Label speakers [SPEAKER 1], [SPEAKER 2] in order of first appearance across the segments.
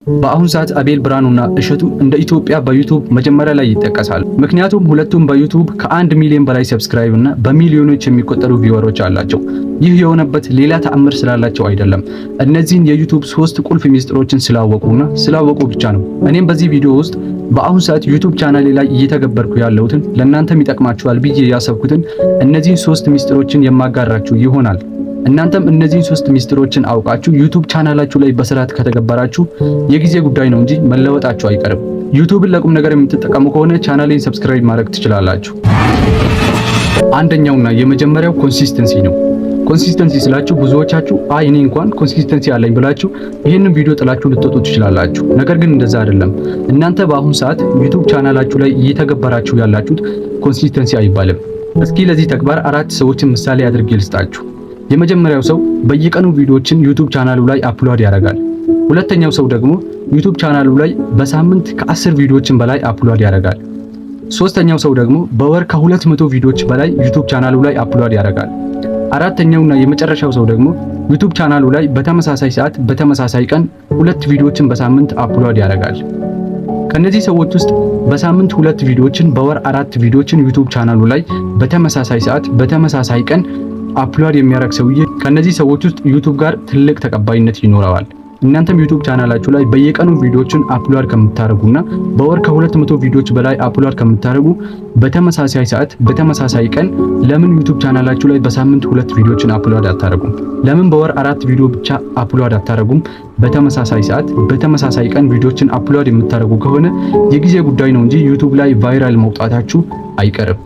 [SPEAKER 1] በአሁን ሰዓት አቤል ብርሃኑና እሸቱ እንደ ኢትዮጵያ በ YouTube መጀመሪያ ላይ ይጠቀሳል። ምክንያቱም ሁለቱም በ YouTube ከ1 ሚሊዮን በላይ subscribe እና በሚሊዮኖች የሚቆጠሩ viewer ኦች አላቸው። ይህ የሆነበት ሌላ ተአምር ስላላቸው አይደለም። እነዚህን የ YouTube ሶስት ቁልፍ ሚስጥሮችን ስላወቁና ስላወቁ ብቻ ነው። እኔም በዚህ ቪዲዮ ውስጥ በአሁን ሰዓት YouTube ቻናሌ ላይ እየተገበርኩ ያለሁትን፣ ለእናንተም ይጠቅማችኋል ብዬ ያሰብኩትን እነዚህን ሶስት ሚስጥሮችን የማጋራችሁ ይሆናል። እናንተም እነዚህን ሶስት ሚስጥሮችን አውቃችሁ YouTube ቻናላችሁ ላይ በስርዓት ከተገበራችሁ የጊዜ ጉዳይ ነው እንጂ መለወጣችሁ አይቀርም። YouTube ን ለቁም ነገር የምትጠቀሙ ከሆነ ቻናሌን subscribe ማድረግ ትችላላችሁ። አንደኛውና የመጀመሪያው consistency ነው። Consistency ስላችሁ ብዙዎቻችሁ አይ እኔ እንኳን consistency አለኝ ብላችሁ ይህንን ቪዲዮ ጥላችሁ ልትወጡ ትችላላችሁ። ነገር ግን እንደዛ አይደለም። እናንተ በአሁን ሰዓት YouTube ቻናላችሁ ላይ እየተገበራችሁ ያላችሁት consistency አይባልም። እስኪ ለዚህ ተግባር አራት ሰዎችን ምሳሌ አድርጌ ልስጣችሁ። የመጀመሪያው ሰው በየቀኑ ቪዲዮዎችን YouTube ቻናሉ ላይ upload ያደርጋል። ሁለተኛው ሰው ደግሞ YouTube ቻናሉ ላይ በሳምንት ከ10 ቪዲዮዎችን በላይ upload ያደርጋል። ሶስተኛው ሰው ደግሞ በወር ከ200 ቪዲዮዎች በላይ YouTube ቻናሉ ላይ upload ያደርጋል። አራተኛውና የመጨረሻው ሰው ደግሞ YouTube ቻናሉ ላይ በተመሳሳይ ሰዓት በተመሳሳይ ቀን ሁለት ቪዲዮዎችን በሳምንት upload ያደርጋል። ከነዚህ ሰዎች ውስጥ በሳምንት ሁለት ቪዲዮዎችን፣ በወር አራት ቪዲዮዎችን YouTube ቻናሉ ላይ በተመሳሳይ ሰዓት በተመሳሳይ ቀን upload የሚያደርግ ሰውዬ ከነዚህ ሰዎች ውስጥ YouTube ጋር ትልቅ ተቀባይነት ይኖረዋል። እናንተም YouTube ቻናላችሁ ላይ በየቀኑ ቪዲዮዎችን upload ከምታደርጉና በወር ከ200 ቪዲዮዎች በላይ upload ከምታደርጉ በተመሳሳይ ሰዓት በተመሳሳይ ቀን ለምን YouTube ቻናላችሁ ላይ በሳምንት ሁለት ቪዲዮዎችን upload አታደርጉም? ለምን በወር አራት ቪዲዮ ብቻ upload አታደርጉም? በተመሳሳይ ሰዓት በተመሳሳይ ቀን ቪዲዮዎችን upload የምታደርጉ ከሆነ የጊዜ ጉዳይ ነው እንጂ YouTube ላይ viral መውጣታችሁ አይቀርም።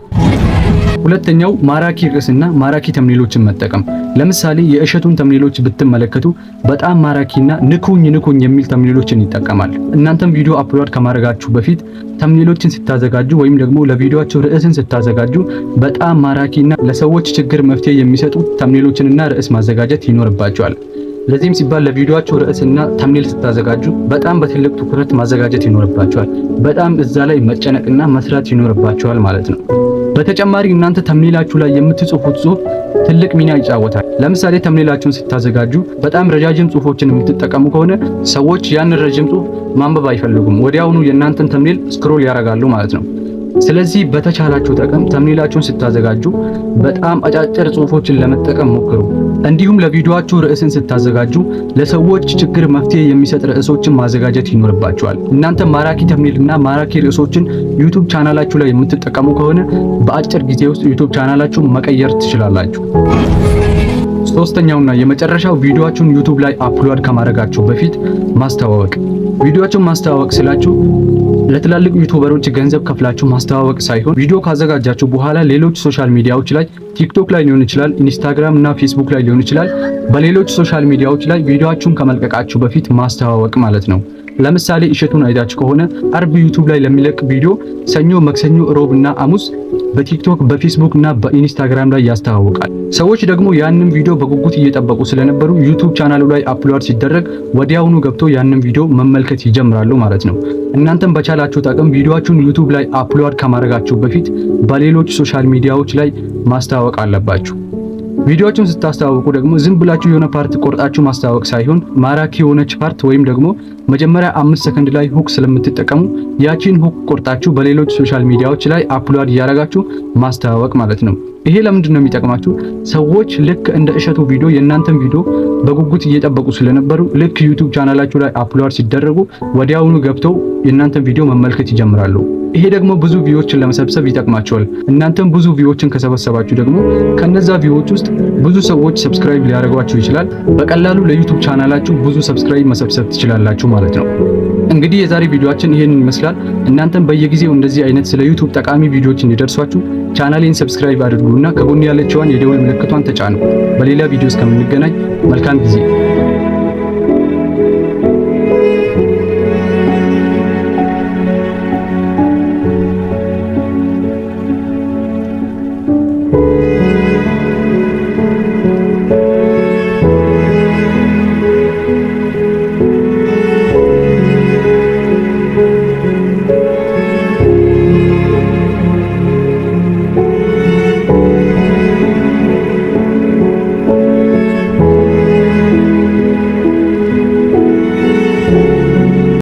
[SPEAKER 1] ሁለተኛው ማራኪ ርዕስና ማራኪ thumbnail ኦችን መጠቀም። ለምሳሌ የእሸቱን thumbnail ኦች ብትመለከቱ በጣም ማራኪና ንኩኝ ንኩኝ የሚል thumbnail ኦችን ይጠቀማል። እናንተም ቪዲዮ upload ከማድረጋችሁ በፊት thumbnail ኦችን ስታዘጋጁ ወይም ደግሞ ለቪዲዮአችሁ ርዕስን ስታዘጋጁ በጣም ማራኪና ለሰዎች ችግር መፍትሄ የሚሰጡ thumbnail ኦችንና ርዕስ ማዘጋጀት ይኖርባችኋል። ለዚህም ሲባል ለቪዲዮአችሁ ርዕስና thumbnail ስታዘጋጁ በጣም በትልቅ ትኩረት ማዘጋጀት ይኖርባችኋል። በጣም እዛ ላይ መጨነቅና መስራት ይኖርባችኋል ማለት ነው። በተጨማሪ እናንተ thumbnail ኣችሁ ላይ የምትጽፉት ጽሁፍ ትልቅ ሚና ይጫወታል። ለምሳሌ thumbnail ኣችሁን ስታዘጋጁ በጣም ረጃጅም ጽሁፎችን የምትጠቀሙ ከሆነ ሰዎች ያንን ረጅም ጽሁፍ ማንበብ አይፈልጉም። ወዲያውኑ የእናንተን thumbnail scroll ያደርጋሉ ማለት ነው። ስለዚህ በተቻላችሁ አቅም thumbnail ኣችሁን ስታዘጋጁ በጣም አጫጭር ጽሁፎችን ለመጠቀም ሞክሩ። እንዲሁም ለቪዲዮአችሁ ርዕስን ስታዘጋጁ ለሰዎች ችግር መፍትሄ የሚሰጥ ርዕሶችን ማዘጋጀት ይኖርባችኋል። እናንተ ማራኪ thumbnail እና ማራኪ ርዕሶችን YouTube ቻናላችሁ ላይ የምትጠቀሙ ከሆነ በአጭር ጊዜ ውስጥ YouTube ቻናላችሁን መቀየር ትችላላችሁ። ሶስተኛውና የመጨረሻው ቪዲዮአችሁን YouTube ላይ upload ከማድረጋችሁ በፊት ማስተዋወቅ። ቪዲዮአችሁን ማስተዋወቅ ስላችሁ ለትላልቅ YouTuber ኦች ገንዘብ ከፍላችሁ ማስተዋወቅ ሳይሆን ቪዲዮ ካዘጋጃችሁ በኋላ ሌሎች social media ዎች ላይ፣ TikTok ላይ ሊሆን ይችላል፣ Instagram እና ፌስቡክ ላይ ሊሆን ይችላል። በሌሎች social media ዎች ላይ ቪዲዮአችሁን ከመልቀቃችሁ በፊት ማስተዋወቅ ማለት ነው። ለምሳሌ እሸቱን አይታችሁ ከሆነ አርብ YouTube ላይ ለሚለቅ ቪዲዮ ሰኞ፣ ማክሰኞ፣ ሮብ እና ሐሙስ በ TikTok፣ በ Facebook እና በ Instagram ላይ ያስተዋውቃል። ሰዎች ደግሞ ያንን ቪዲዮ በጉጉት እየጠበቁ ስለነበሩ YouTube ቻናሉ ላይ upload ሲደረግ ወዲያውኑ ገብቶ ያንን ቪዲዮ መመልከት ይጀምራሉ ማለት ነው። እናንተም በቻላችሁት አቅም ቪዲዮአችሁን YouTube ላይ upload ከማድረጋችሁ በፊት በሌሎች social media ዎች ላይ ማስተዋወቅ አለባችሁ። ቪዲዮአችሁን ስታስተዋውቁ ደግሞ ዝም ብላችሁ የሆነ part ቆርጣችሁ ማስተዋወቅ ሳይሆን ማራኪ የሆነች part ወይም ደግሞ መጀመሪያ 5 ሰከንድ ላይ hook ስለምትጠቀሙ ያቺን hook ቆርጣችሁ በሌሎች social media ዎች ላይ upload እያደረጋችሁ ማስተዋወቅ ማለት ነው። ይሄ ለምንድን ነው የሚጠቅማችሁ? ሰዎች ልክ እንደ እሸቱ ቪዲዮ የእናንተን ቪዲዮ በጉጉት እየጠበቁ ስለነበሩ ልክ YouTube ቻናላችሁ ላይ upload ሲደረጉ ወዲያውኑ ገብተው የእናንተን ቪዲዮ መመልከት ይጀምራሉ። ይሄ ደግሞ ብዙ view ዎችን ለመሰብሰብ ይጠቅማችኋል። እናንተም ብዙ view ዎችን ከሰበሰባችሁ ደግሞ ከነዛ view ዎች ውስጥ ብዙ ሰዎች subscribe ሊያደርጓችሁ ይችላል። በቀላሉ ለ YouTube ቻናላችሁ ብዙ subscribe መሰብሰብ ትችላላችሁ ማለት ነው። እንግዲህ የዛሬ ቪዲዮአችን ይሄንን ይመስላል። እናንተም በየጊዜው እንደዚህ አይነት ስለ YouTube ጠቃሚ ቪዲዮዎች እንዲደርሷችሁ ቻናሌን subscribe አድርጉና ከጎን ያለችዋን የደወል ምልክቷን ተጫኑ። በሌላ ቪዲዮ እስከምንገናኝ መልካም ጊዜ።